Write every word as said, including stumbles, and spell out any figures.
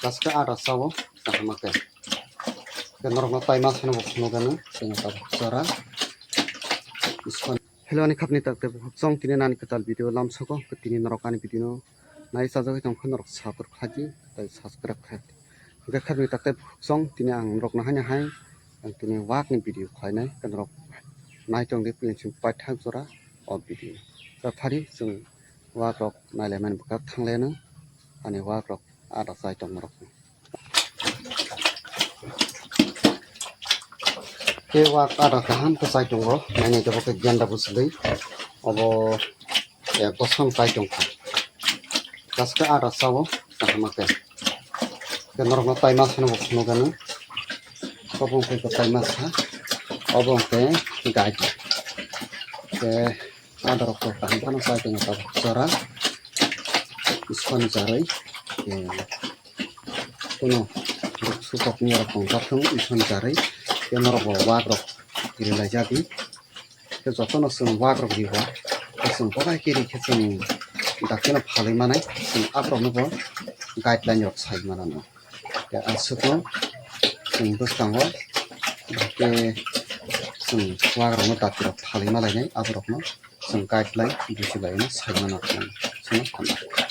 Taske ada sao kaham khe. Khe norokno taima sano bo phunukgano, chwng tabuk jora. Hello, ani khapni tak tei bukhuk chwng tini nani kwtal video lamsoko, khe tini norok ani video no nai chajagwi tongkha, norok support khlai di tei subscribe khlai di. Hwnkhe khapni tak tei bukhuk chwng tini ang norokno haino hai ang tini wakni video khlainai, khe norok nai tongdi puilingching paithak jora o video. Khe phari chwng wakrok nailaimani bwkha thanglaiano ani wakrok ada chai tongmarok. Khe wak ada kaham khe chai tongo, nainai khe bo khe genda bwswlwi obo ek bosong chai tongkha. Taske ada sao kaham khe. Khe norokno taima sano bo phunukgano. Obo wngkha taima sa, obo wngkha guide. Khe ada rok kaham phano chai tongo tabuk jora. Iswrani jarwi, eh, kuno duk sukok ni rok tong jathung Iswrani jarwi. Khe norok bo wak rok ri lai jadi. Khe jotono chwng wak rok ri o. Khe chwng bobai khe ri khe chwng daktino phalwi manai. Chwng aborokno bo guideline rok sai mano. Khe aswkno chwng bwskango khe chwng wagrokno datirok phalwi malainai, aborokno chwng guideline bujilaino sai mano, chwng chwngno thango.